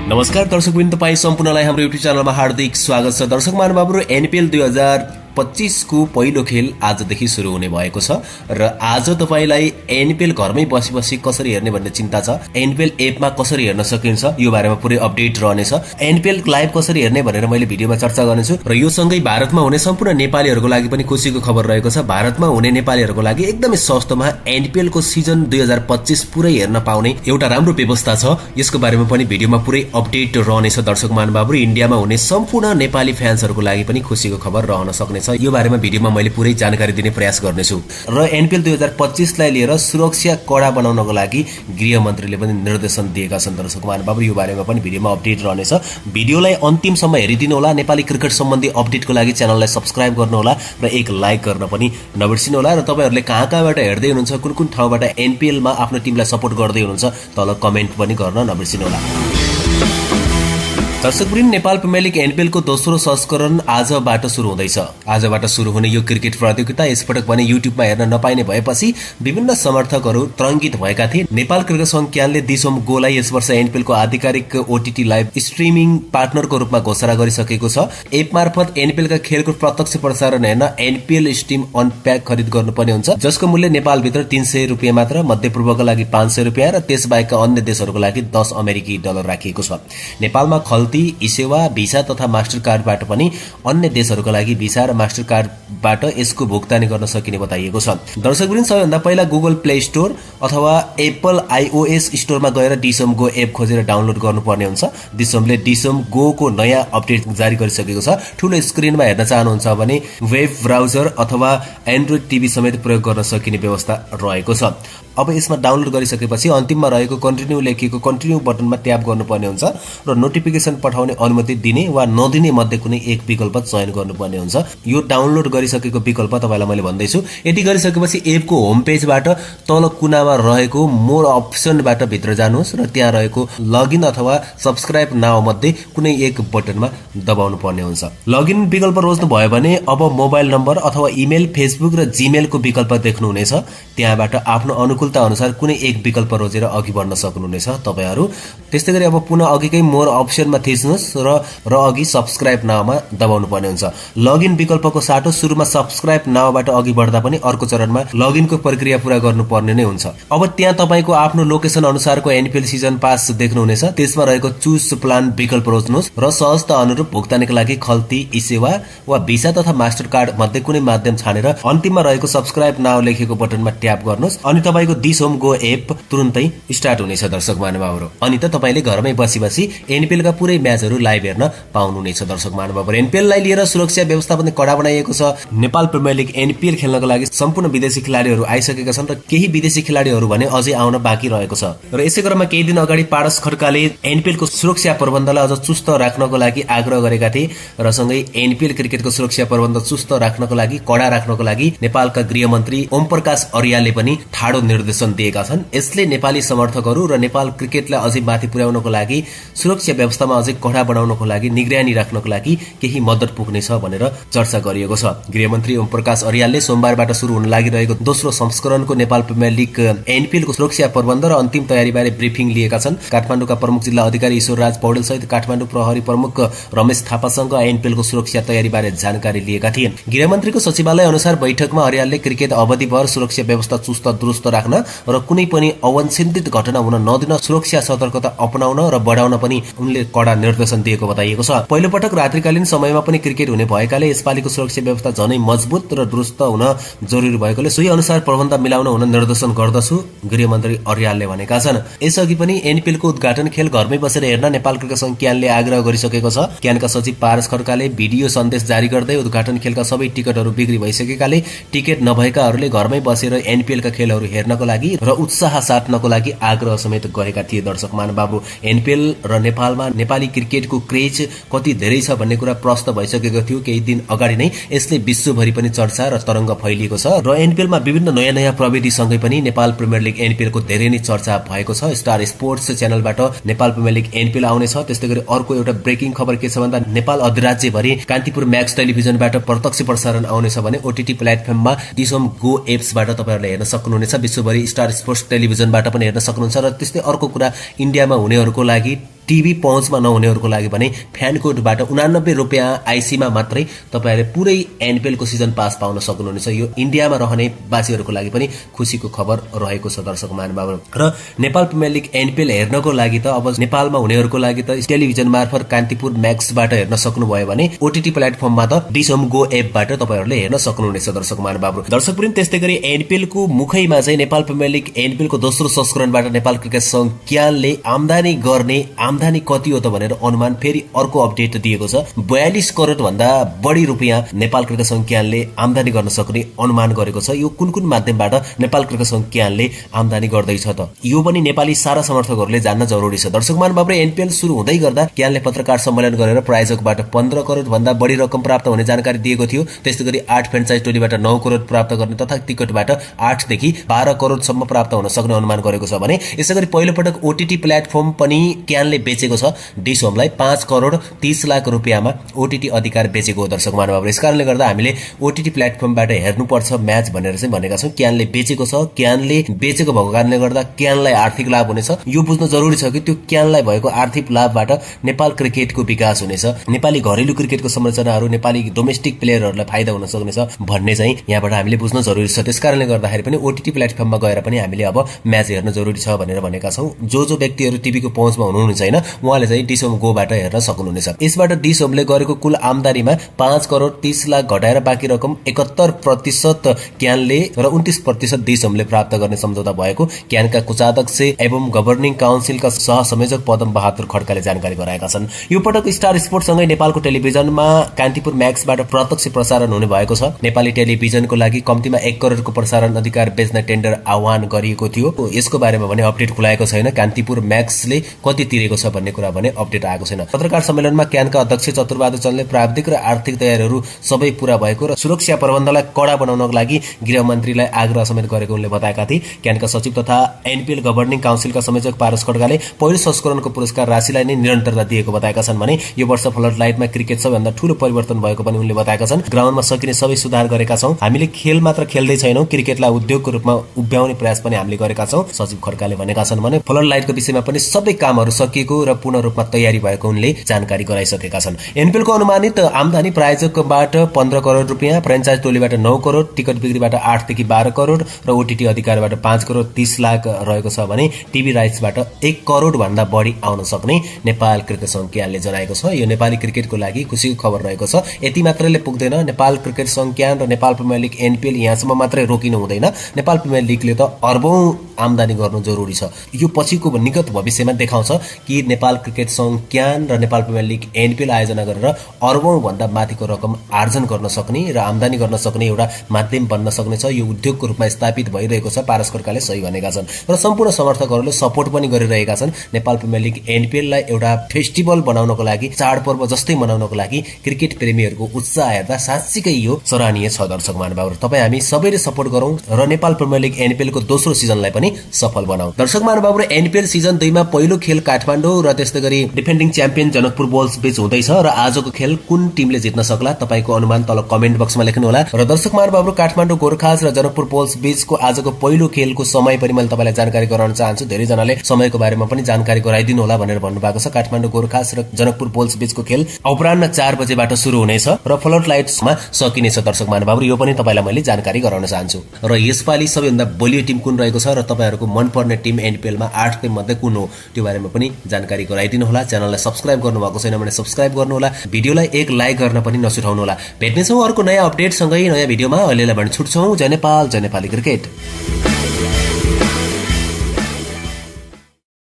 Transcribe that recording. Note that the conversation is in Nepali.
नमस्कार दर्शकवृन्द, तपाईँ सम्पूर्णलाई हाम्रो युट्युब च्यानलमा हार्दिक स्वागत छ। दर्शक महानुभावहरू, एनपीएल 2025 को पहिलो खेल आजदेखि सुरु हुने भएको छ र आज तपाईलाई एनपीएल घरमै बसी बसी कसरी हेर्ने भन्ने चिन्ता छ। एनपीएल एपमा कसरी हेर्न सकिन्छ यो बारेमा पुरै अपडेट रहनेछ। एनपीएल लाइभ कसरी हेर्ने भनेर मैले भिडियोमा चर्चा गर्नेछु र यो सँगै भारतमा हुने सम्पूर्ण नेपालीहरूको लागि पनि खुसीको खबर रहेको छ। भारतमा हुने नेपालीहरूको लागि एकदमै सस्तोमा एनपीएल को सिजन 2025 पुरै हेर्न पाउने एउटा राम्रो व्यवस्था छ। यसको बारेमा पनि भिडियोमा पुरै अपडेट रहनेछ। दर्शक महानुभावहरू, इन्डियामा हुने सम्पूर्ण नेपाली फ्यान्सहरूको लागि पनि खुसीको खबर रहन सक्नेछ। यो बारेमा भिडियोमा मैले पुरै जानकारी दिने प्रयास गर्नेछु। र एनपीएल 2025 लाई लिएर सुरक्षा कडा बनाउनको लागि गृह मन्त्रीले पनि निर्देशन दिएका छन्। दर्शक महानुभावहरू, यो बारेमा पनि भिडियोमा अपडेट रहनेछ। भिडियोलाई अन्तिमसम्म हेरिदिनु होला। नेपाली क्रिकेट सम्बन्धी अपडेटको लागि च्यानललाई सब्स्क्राइब गर्नु होला र एक लाइक गर्न पनि नबिर्सिनु होला। र तपाईहरुले कहाँबाट हेर्दै हुनुहुन्छ, कुन कुन ठाउँबाट एनपीएल मा आफ्नो टिमलाई सपोर्ट गर्दै हुनुहुन्छ, तल कमेन्ट पनि गर्न नबिर्सिनु होला। दर्शकवृन्द, नेपाल प्रिमियर लिग एनपीएल को दोस्रो संस्करण आजबाट सुरु हुँदैछ। आजबाट सुरु हुने यो क्रिकेट प्रतियोगिता यसपटक भने युट्युबमा हेर्न नपाइने भएपछि विभिन्न समर्थकहरू तरंगित भएका थिए। नेपाल क्रिकेट संज्ञानले दिसोम गोलाई यस वर्ष एनपीएल को आधिकारिक ओटीटी लाइभ स्ट्रिमिङ पार्टनरको रूपमा घोषणा गरिसकेको छ। एप मार्फत एनपीएल का खेलको प्रत्यक्ष प्रसारण हेर्न एनपीएल स्ट्रिम अन प्याक खरिद गर्नुपर्ने हुन्छ, जसको मूल्य नेपालभित्र 300 रुपियाँ मात्र, मध्यपूर्वका लागि 500 रुपियाँ र त्यसबाहेकका अन्य देशहरूको लागि $10 अमेरिकी राखिएको छ। नेपालमा इसेवा, भिसा तथा मास्टर कार्डबाट पनि अन्य देशहरूका लागि भिसा र मास्टर कार्डबाट यसको भुक्तानी गर्न सकिने बताइएको छ। दर्शकवृन्द, सबैभन्दा पहिला गुगल प्ले स्टोर अथवा एप्पल आइओएस स्टोरमा गएर डिसोम गो एप खोजेर डाउनलोड गर्नुपर्ने हुन्छ। डिसोमले डिसोम गो को नयाँ अपडेट जारी गरिसकेको छ। ठूलो स्क्रिनमा हेर्न चाहनुहुन्छ भने वेब ब्राउजर अथवा एन्ड्रोइड टिभी समेत प्रयोग गर्न सकिने व्यवस्था रहेको छ। अब यसमा डाउनलोड गरिसकेपछि अन्तिममा रहेको कन्टिन्यू लेखिएको कन्टिन्यू बटनमा ट्याप गर्नुपर्ने हुन्छ र नोटिफिकेसन पठाउने अनुमति दिने वा नदिने मध्ये कुनै एक विकल्प चयन गर्नुपर्ने हुन्छ। यो डाउनलोड गरिसकेको विकल्प तपाईलाई मैले भन्दैछु। यति गरिसकेपछि एपको होम पेजबाट तल कुनामा रहेको मोर अप्सनबाट भित्र जानुहोस् र त्यहाँ रहेको लगइन अथवा सब्स्क्राइब नाउ मध्ये कुनै एक बटनमा दबाउनु पर्ने हुन्छ। लगइन विकल्प रोज्नु भयो भने अब मोबाइल नम्बर अथवा इमेल, फेसबुक र जीमेलको विकल्प देख्नुहुनेछ। त्यहाँबाट आफ्नो अनुकूलता अनुसार कुनै एक विकल्प रोजेर अघि बढ्न सक्नुहुनेछ तपाईहरु। त्यस्तै गरी अब पुनः अघिकै मोर अप्सनमा थिच्नुहोस् र अघि सब्स्क्राइब नाउमा दबाउनु पर्ने हुन्छ। लगइन विकल्पको साटो सुरुमा सब्स्क्राइब नाउबाट अघि बढ्दा पनि अर्को चरणमा लगइनको प्रक्रिया पूरा गर्नुपर्ने नै हुन्छ। अब त्यहाँ तपाईको आफ्नो लोकेसन अनुसारको एनपीएल सिजन पास देख्नुहुनेछ। त्यसमा रहेको चुज प्लान विकल्प रोज्नुहोस् र सहजता अनुरूप भुक्तानीका लागि खल्ती, इसेवा वा भिसा तथा मास्टर कार्ड मध्ये कुनै माध्यम छानेर अन्तिममा रहेको सब्स्क्राइब नाउ लेखेको बटनमा ट्याप गर्नुहोस्। अनि तपाईको दिस होम गो एप तुरुन्तै स्टार्ट हुनेछ। दर्शक महानुभावहरू, अनि त तपाईले घरमै बसी बसी एनपीएल का पुरै म्याचहरू लाइभ हेर्न पाउनुहुनेछ। दर्शक महानुभावहरू, एनपीएल लाई लिएर सुरक्षा व्यवस्था पनि कडा बनाइएको छ। नेपाल प्रिमियर लिग एनपीएल खेल्नको लागि सम्पूर्ण विदेशी खेलाडीहरू आइसकेका छन् र केही विदेशी खेलाडीहरू भने अझै आउन बाँकी रहेको छ। र यसै क्रममा केही दिन अगाडि पारस खड्काले एनपीएल को सुरक्षा प्रबन्धलाई अझ चुस्त राख्नको लागि आग्रह गरेका थिए र सँगै एनपीएल क्रिकेटको सुरक्षा प्रबन्ध चुस्त राख्नको लागि, कडा राख्नको लागि नेपालका गृहमन्त्री ओम प्रकाश अर्यालले पनि ठाडो निर्देशन दिएका छन्। यसले नेपाली समर्थकहरू र नेपाल क्रिकेटलाई अझै माथि पुर्याउनको लागि, सुरक्षा व्यवस्थामा अझै कडा बनाउनको लागि, निगरानी राख्नको लागि केही मद्दत पुग्नेछ भनेर चर्चा गरिएको छ। गृहमन्त्री ओम प्रकाश अर्यालले सोमबारबाट सुरु हुन लागिरहेको दोस्रो संस्करणको नेपाल प्रिमियर लिग एनपीएल को सुरक्षा प्रबन्ध र अन्तिम तयारीबारे ब्रिफिङ लिएका छन्। काठमाडौँका प्रमुख जिल्ला अधिकारी ईश्वरराज पौडेल सहित काठमाडौँ प्रहरी प्रमुख रमेश थापासँग एनपीएल को सुरक्षा तयारीबारे जानकारी लिएका थिए। गृहमन्त्रीको सचिवालय अनुसार बैठकमा अर्यालले क्रिकेट अवधिभर सुरक्षा व्यवस्था चुस्त दुरुस्त राख्न र कुनै पनि अवांछित घटना हुन नदिन सुरक्षा सतर्कता अपनाउन र बढाउन पनि उनले कडा निर्देशन दिएको बताइएको छ। पहिलो पटक रात्रिकालीन समयमा पनि क्रिकेट हुने भएकाले यसपालिको सुरक्षा व्यवस्था झनै मजबुत र दुरुस्त हुन जरुरी भएकोले सोही अनुसार प्रबन्ध मिलाउन हुन निर्देशन गर्दछु, गृहमन्त्री अर्यालले भनेका छन्। यसअघि पनि एनपीएल को उद्घाटन खेल घरमै बसेर हेर्न नेपाल क्रिकेट संघ क्यानले आग्रह गरिसकेको छ। क्यानका सचिव पारस खड्काले भिडियो सन्देश जारी गर्दै उद्घाटन खेलका सबै टिकटहरू बिक्री भइसकेकाले टिकट नभएकाहरूले घरमै बसेर एनपीएल का खेलहरू हेर्नको लागि र उत्साह साट्नको लागि आग्रह समेत गरेका थिए। दर्शक महानुभावहरू, एनपीएल र नेपालमा नेपाली क्रिकेटको क्रेज कति धेरै छ भन्ने कुरा प्रष्ट भइसकेको थियो केही दिन अगाडि नै। यसले विश्वभरि पनि चर्चा र तरंग फैलिएको छ र एनपीएलमा विभिन्न नयाँ नयाँ प्रविधिसँगै पनि नेपाल प्रिमियर लिग एनपीएल को धेरै नै चर्चा भएको छ। स्टार स्पोर्ट्स च्यानलबाट नेपाल प्रिमियर लिग एनपीएल आउनेछ। त्यस्तै गरी अर्को एउटा ब्रेकिङ खबर के छ भन्दा नेपाल अधिराज्यभरि कान्तिपुर म्याक्स टेलिभिजनबाट प्रत्यक्ष प्रसारण आउनेछ भने ओटीटी प्लेटफर्ममा दिसोम गो एप्सबाट तपाईहरुले हेर्न सक्नुहुनेछ। विश्वभरि स्टार स्पोर्ट्स टेलिभिजनबाट पनि हेर्न सक्नुहुन्छ। र त्यस्तै अर्को कुरा, इन्डियामा हुनेहरूको लागि टिभी पहुँचमा नहुनेहरूको लागि भने फ्यान कोडबाट 89 रुपियाँ आइसीमा मात्रै तपाईहरुले पुरै एनपीएलको सिजन पास पाउन सक्नुहुनेछ। यो इन्डियामा रहने वासीहरूको लागि पनि खुसीको खबर रहेको छ दर्शक महानुभावहरु। र नेपाल प्रिमियर लिग एनपीएल हेर्नको लागि त अब नेपालमा हुनेहरूको लागि त टेलिभिजन मार्फत कान्तिपुर म्याक्सबाट हेर्न सक्नुभयो भने ओटीटी प्लेटफर्ममा त डिसम गो एपबाट तपाईहरुले हेर्न सक्नुहुनेछ दर्शक महानुभावहरु। दर्शक पनि त्यस्तै गरी एनपीएलको मुखैमा चाहिँ नेपाल प्रिमियर लिग एनपीएलको दोस्रो संस्करणबाट नेपाल क्रिकेट संघ क्यानले आम्दानी कति हो त भनेर अनुमान फेरि अर्को अपडेट दिएको छ। 42 करोड भन्दा बढी रुपियाँ नेपाल क्रिकेट संघ क्यानले आम्दानी गर्न सक्ने अनुमान गरेको छ। यो कुन माध्यमबाट नेपाल क्रिकेट संघ क्यानले आम्दानी गर्दैछ त यो पनि नेपाली सारा समर्थकहरूले जान्न जरुरी छ। दर्शक महानुभावहरु एनपीएल सुरु हुँदै गर्दा क्यानले पत्रकार सम्मेलन गरेर प्रायोजकबाट 15 करोड भन्दा बढी रकम प्राप्त हुने जानकारी दिएको थियो। त्यस्तै गरी 8 फ्रेन्चाइज टोलीबाट 9 करोड प्राप्त गर्ने तथा टिकटबाट 8 देखि 12 करोड सम्म प्राप्त हुन सक्ने अनुमान गरेको छ भने यसैगरी पहिलो पटक ओटीटी प्लेटफर्म पनि क्यानले बेचेको छ। डिसोमलाई 5 करोड 30 लाख रुपियाँमा ओटीटी अधिकार बेचेको हो दर्शक महानुभावहरु। यसकारणले गर्दा हामीले ओटीटी प्लेटफर्मबाट हेर्नुपर्छ म्याच भनेर चाहिँ भनेका छौं। क्यानले बेचेको छ। क्यानले बेचेको भएको कारणले गर्दा क्यानलाई आर्थिक लाभ हुनेछ। यो बुझ्न जरुरी छ कि त्यो क्यानलाई भएको आर्थिक लाभबाट नेपाल क्रिकेटको विकास हुनेछ, नेपाली घरेलु क्रिकेटको संरचनाहरू, नेपाली डोमेस्टिक प्लेयरहरूलाई फाइदा हुन सक्नेछ भन्ने चाहिँ यहाँबाट हामीले बुझ्न जरुरी छ। त्यसकारणले गर्दाखेरि पनि ओटीटी प्लेटफर्ममा गएर पनि हामीले अब म्याच हेर्न जरुरी छ भनेर भनेका छौं। जो व्यक्तिहरू टिभीको पहुँचमा हुनुहुन्छ हैन उहाँले चाहिँ डिसोम गोबाट हेर्न सक्नुहुनेछ। यसबाट डिसोमले गरेको कुल आम्दानीमा 5 करोड 30 लाख घटाएर बाँकी रकम 71% क्यानले र 29% डिसोमले प्राप्त गर्ने सम्झौता भएको क्यानका कोषाध्यक्ष एवं गभर्निङ काउन्सिलका सहसंयोजक पदम बहादुर खड्काले जानकारी गराएका छन्। यो पटक स्टार स्पोर्टसँगै नेपालको टेलिभिजनमा कान्तिपुर म्याक्सबाट प्रत्यक्ष प्रसारण हुने भएको छ। नेपाली टेलिभिजनको लागि कम्तीमा 1 करोडको प्रसारण अधिकार बेच्न टेन्डर आह्वान गरिएको थियो। यसको बारेमा भने अपडेट खुलाएको छैन। कान्तिपुर म्याक्सले कति तिरेको छ भन्ने कुरा भने अपडेट आएको छैन। पत्रकार सम्मेलनमा क्यानका अध्यक्ष चतुरबहादुर चन्दले प्राविधिक र आर्थिक तयारीहरू सबै पूरा भएको र सुरक्षा प्रबन्धलाई कडा बनाउनको लागि गृह मन्त्रीलाई आग्रह समेत गरेको उनले बताएका थिए। क्यानका सचिव तथा एनपीएल गभर्निङ काउन्सिलका संयोजक पारस खड्काले पहिलो संस्करणको पुरस्कार राशिलाई नै निरन्तरता दिएको बताएका छन् भने यो वर्ष फ्लड लाइटमा क्रिकेट सबैभन्दा ठूलो परिवर्तन भएको पनि उनले बताएका छन्। ग्राउन्डमा सकिने सबै सुधार गरेका छौं। हामीले खेल मात्र खेल्दै छैनौं, क्रिकेटलाई उद्योगको रूपमा उभ्याउने प्रयास पनि हामीले गरेका छौं, सचिव खड्काले भनेका छन् भने फ्लड लाइटको विषयमा पनि सबै कामहरू सकिएको र पूर्ण रूपमा तयारी भएको उनले जानकारी गराइसकेका छन्। एनपीएलको अनुमानित आम्दानी प्रायोजकबाट 15 करोड रुपियाँ, फ्रेन्चाइज टोलीबाट 9 करोड, टिकट बिक्रीबाट 8 देखि 12 करोड र ओटीटी अधिकारबाट 5 करोड 30 लाख रहेको छ भने टिभी राइट्सबाट 1 करोड भन्दा बढी आउन सक्ने नेपाल क्रिकेट संघ क्यानले जनाएको छ। यो नेपाली क्रिकेटको लागि खुसीको खबर रहेको छ। यति मात्रैले पुग्दैन। नेपाल क्रिकेट संघ क्यान र नेपाल प्रिमियर लिग एनपीएल यहाँसम्म मात्रै रोकिनु हुँदैन। नेपाल प्रिमियर लिगले त अर्बौं आम्दानी गर्नु जरुरी छ। यो पछिको निकट भविष्यमा देखाउँछ कि नेपाल क्रिकेट संघ क्यान र नेपाल प्रिमियर लिग एनपीएल आयोजना गरेर अर्बौं भन्दा माथिको रकम आर्जन गर्न सक्ने र आम्दानी गर्न सक्ने एउटा माध्यम बन्न सक्नेछ। यो उद्योगको रूपमा स्थापित भइरहेको छ। पारस खड्काले सही भनेका छन् र सम्पूर्ण समर्थकहरूले सपोर्ट पनि गरिरहेका छन्। नेपाल प्रिमियर लिग एनपीएललाई एउटा फेस्टिभल बनाउनको लागि, चाडपर्व जस्तै मनाउनको लागि क्रिकेट प्रेमीहरूको उत्साह हेर्दा साँच्चीकै यो सराहनीय छ। दर्शक महानुभावहरु, तपाई हामी सबैले सपोर्ट गरौं र नेपाल प्रिमियर लिग एनपीएलको दोस्रो सिजनलाई पनि सफल बनाऊ। दर्शक महानुभावहरु, एनपीएल सिजन 2 मा पहिलो खेल काठमाडौँ र त्यस्तै गरी डिफेन्डिङ च्याम्पियन जनकपुर बोल्स बीच हुँदैछ र आजको खेल कुन टिमले जित्न सक्ला तपाईको अनुमान तल कमेन्ट बक्समा लेख्नु होला। र दर्शक महानुभावहरु, काठमाडौँ गोर्खास र जनकपुर बोल्स बीचको आजको पहिलो खेलको समय पनि मैले तपाईलाई जानकारी गराउन चाहन्छु। धेरै जनाले समयको बारेमा पनि जानकारी गराइदिनु होला भनेर भन्नुभएको छ। काठमाडौँ गोर्खास र जनकपुर बोल्स बीचको खेल अपराह्न 4 बजेबाट सुरु हुनेछ र फ्लड लाइट्समा सकिनेछ। दर्शक महानुभावहरु, यो पनि तपाईलाई मैले जानकारी गराउन चाहन्छु। र यसपालि सबैभन्दा बलियो टिम कुन रहेको छ र तपाईहरुको मनपर्ने टिम एनपीएलमा 8 टिम मध्ये कुन हो त्यो बारेमा पनि जानकारी गराइदिनु होला। च्यानललाई सब्स्क्राइब गर्नु भएको छैन भने सब्स्क्राइब गर्नु होला। भिडियोलाई एक लाइक गर्न पनि नछुटाउनु होला। भेट्नेछौं अर्को नयाँ अपडेट सँगै नयाँ भिडियोमा। अहिलेलाई भने छुट्छौं। जय नेपाल, जय नेपाली क्रिकेट।